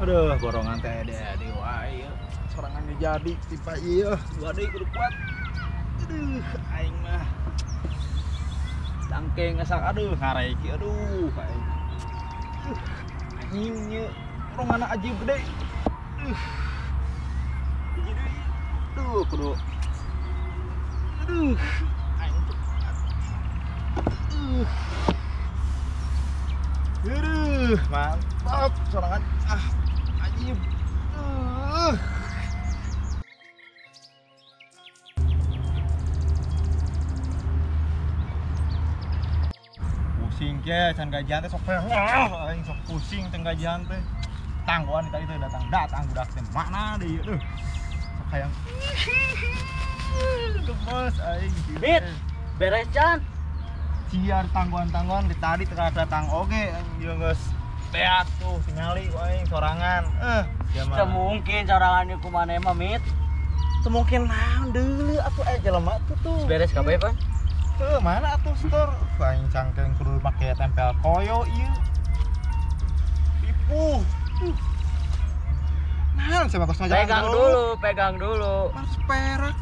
Aduh, borongan teh di wae. Sorangan jadi tipe ieu, dua deui kudu kuat. Aduh, aing mah. Cangkeng asak aduh ngarai ki aduh aing. Anjing ieu borongan ajib gede. Hiji deui. Aduh, kudu. Aduh, aing tuh. Aduh, mantap sorangan. Ah, ajib. Pusing ke, can gajian teh sok wah, aing sok pusing teh gajian teh. Tangguhan tadi teh datang budak teh mana deui aduh. Sok hayang gemes aing. Mit, beres can. Siar tangguhan-tangguhan di tadi teu datang oge aing ieu geus beak tuh tingali ku aing sorangan. Sia mah. Teu mungkin sorangan ieu ku maneh mah, Mit. Teu mungkin naon deuleu atuh aya jelema tuh. Beres kabeh, Pan. Tuh mana atuh store? Aing cangkeng kudu make tempel koyo ieu. Tipu. Nah, saya bagus ngajaran. Pegang dulu, Mas perak.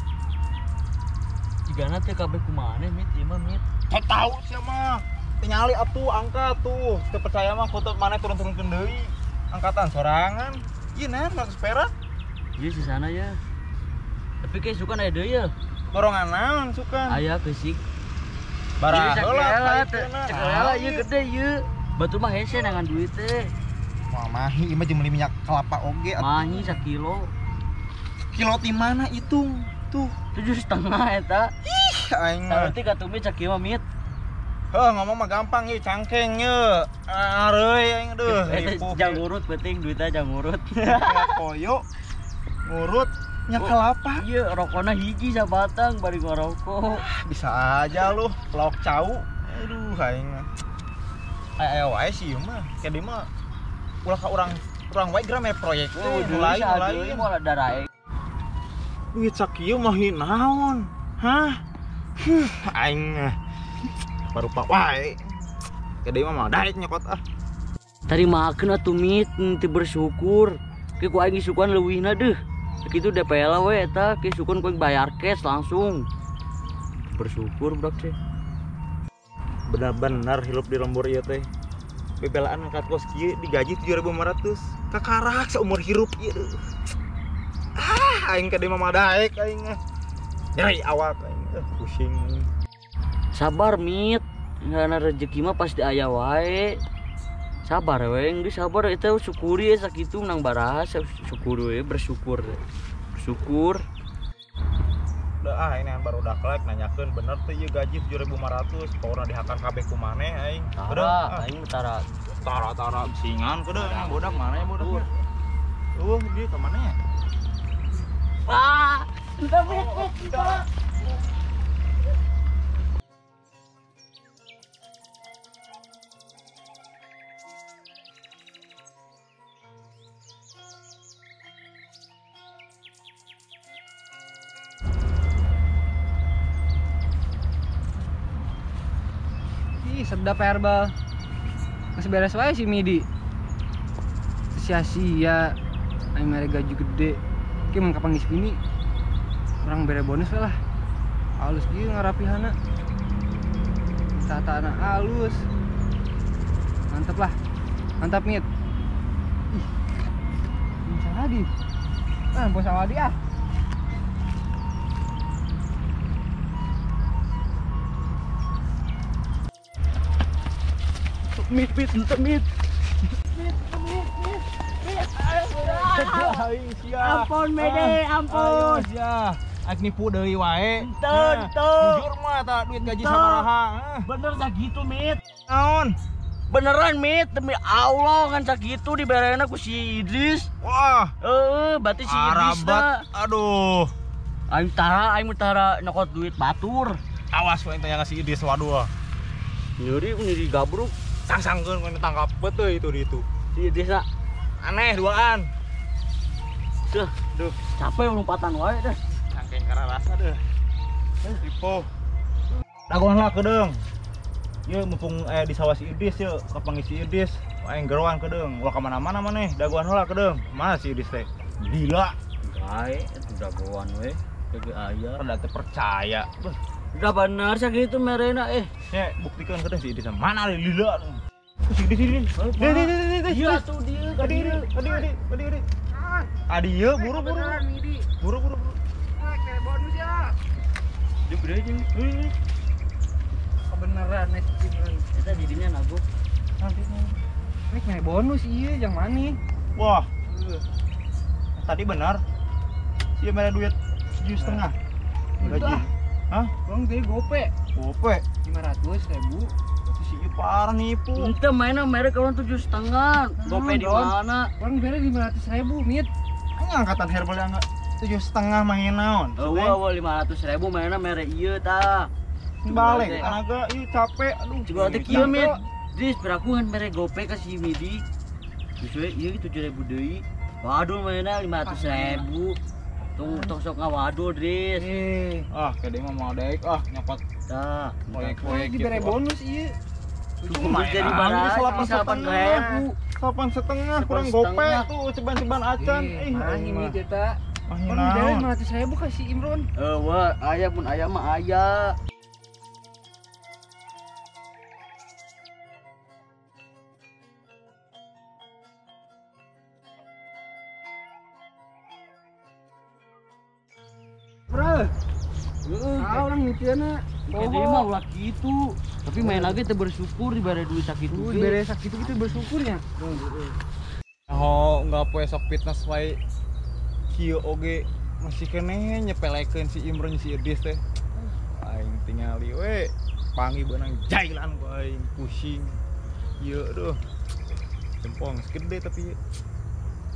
Jigana teh kabeh kumaha Mit, ieu mah Mit. Teu tahu sia mah. Tingali atuh angka tuh. Teu percaya mah kutub maneh turun-turunkeun deui. Angkatan sorangan. Ieu naon 100 perak? Ieu sisana ya. Tapi ke sukan aya deui ya. Borongan naon sukan? Aya kesik. Barang heula, cekela ieu gede ieu. Batur mah hese nangan duit teh. Wah, mahi ieu mah jeung meuli minyak kelapa oge atuh. Mahi sakilo. Kilo ti mana hitung? Tuh, 7,5 eta. Ih, aing mah. Berarti katumit sakilo Mit. Heuh, ngomong mah gampang ieu cangkeng ye. Areuy aing aduh. Jang ngurut penting duitnya jang ngurut. Koyo ngurut minyak kelapa. Iya, rokona hiji sabatang bari ngarokok. Bisa aja lu, pelawak cau. Aduh, aing mah. Aya wae sih ieu mah. Kayak dia mah ulah ka urang wae geura mere proyek teh lain moal darae. Duit sakieu mah naon? Hah? Aing baru pak wae. Kayak dia mah daek nyokot ah. Tarimakeun atuh Mit, teu bersyukur. Ke ku aing isukan leuwihna deuh. Kitu DPL we eta, ke sukun ku aing bayar cash langsung. Bersyukur budak teh. Benar-benar hirup di lembur ieu teh. Bebelaan ngangkat kos kieu digaji 7.500. Kakarak seumur hirup ieu. Ah, aing ka deui mah daek aing. Nyeri awak aing. Pusing. Sabar Mit, karena rezeki mah pasti aya wae. Sabar we, geus sabar eta syukuri sakitu menang baraha, syukur we, bersyukur. Bersyukur. Udah ah ini baru udah klek nanyakeun bener teh ieu gaji 7.500, pokona dihakan kabeh ku maneh aing. Tara, aing tara. Tara-tara bisingan kudu budak mana ya budaknya? Dia ke mana ya? Wah, entah Mit, entah. Ih, sedap herbal. Masih beres wae si Midi. Sia-sia aing mere gaji gede. Ki mun kapan geus gini urang bere bonus we lah. Halus kieu ngarapihana. Tataana halus. Mantap lah. Mantap Mit. Ih. Bisa di. Ah, bos awadi ah. Mit, Mit, Mit. Mit, Mit, Mit. Ampun Mede, ampun. Ayo sia. Aing nipu deui wae. Teu, teu. Jujur mah ta duit gaji sabaraha. Bener sakitu, Mit. Naon? Beneran, Mit, demi Allah kan sakitu diberena ku si Idris. Wah. Heeh, berarti si Idris ta. Aduh. Aing tara nyokot duit batur. Awas we tanya ka si Idris waduh. Nyeri nyeri gabruk. Sang-sangkeun ku ditangkap betul itu di itu. Si Idris aneh duaan. Duh, duh, capek lompatan wae deh. Cangkeng karena rasa deh. Tipu. Dagoan lah kedeung. Ieu mumpung aya di sawah si Idis yeuh, kapanggih si Idis. Aing geroan kedeung, ulah ka mana-mana maneh, dagoan heula kedeung. Mana si Idis teh? Gila. Gae itu dagoan we. Ge aya. Rada teu percaya. Beuh. Udah bener sakitu merena eh. Ya, buktikan kedeung si Idis mana lila. Si Idis ini. Di. Iya tuh dia. Adi. Adi ieu buru-buru. Buru-buru. Bonus ya. Dia gede jeung. Kebenaran nih si Imron. Eta didinya nago. Nek mere bonus ieu jang maneh. Wah. Tadi benar. Ieu mere duit 7,5. Gaji. Hah? Bang tadi gope. Gope 500.000. Berarti si ieu parah nipu. Ente mainnya mere kawan 7,5. Gope di mana? Orang mere 500.000, Mit. Ini angkatan herbal yang enggak 7,5 main naon. Eueuh 500.000 mainna mere ieu tah. Balik tenaga ieu capek aduh. Coba teh kieu Mit. Dis beraku ngan mere gope ka si Midi. Geus we ieu 7.000 deui. Waduh mainna 500.000. Tong tong sok ngawadul Dris. Ah kade mah moal daek ah nyokot. Tah, poek-poek dibere bonus ieu. Cukup jadi barang 8,5. 8,5 kurang gope tuh ceban-ceban acan. Ih, mah eta. Orang bere 500.000 ka si Imron. Eueuh, aya mun aya mah aya. Bro. Heeh, orang mikirna. Jadi mah ulah kitu. Tapi main lagi teu bersyukur dibere duit sakitu. Dibere sakitu kitu bersyukurnya. Oh, enggak poe sok fitness wae. Kieu oge masih keneh nyepelekeun si Imron si Idis teh. Aing tingali we, panggih beunang jailan ku aing pusing. Ieu aduh. Jempong gede tapi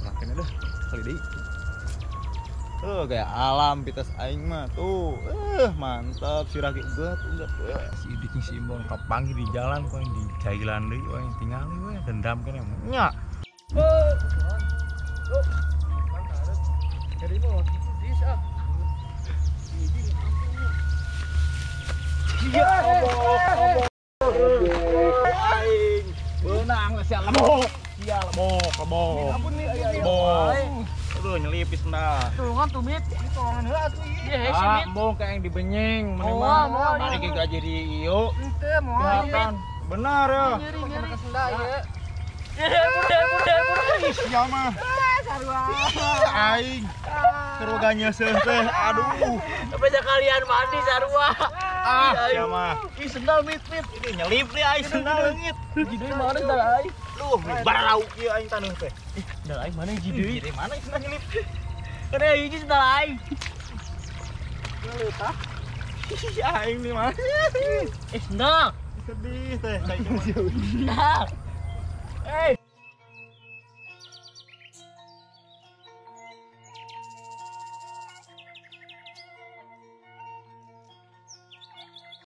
rakene deh kali deui. Tuh gaya alam pitas aing mah tuh. Mantap si Raki ugat ugat. Si Idis si Imron kapanggih di jalan ku aing di jailan deui aing tingali we dendam keneh nya. Jadi mau gitu dis ah. Ya Allah. Aing beunang sia lemok. Sia lemok, lemok. Ampun nih, lemok. Aduh nyelipis nah. Tulungan tuh Mit. Ini tolongan heula atuh ieu. Ah, embung ka yang dibenyeng mah. Mari ge gaji di ieu. Henteu moal ieu. Benar ya. Nyeri ke senda ieu. Ih, sia mah. Sarua. Aing. Sarua nyeuseuh teh. Aduh. Apa kalian mandi sarua. Ah, sia mah. Ih, sendal Mit, Mit. Ini nyelip nih aing sendal leungit. Jideui mana sendal aing? Duh, barau ieu aing taneuh teh. Ih, sendal aing mana jideui? Jideui mana sendal nyelip? Kada hiji sendal aing. Leutah. Ih, aing nih mah. Eh, sendal. Sedih teh. Sendal. Eh.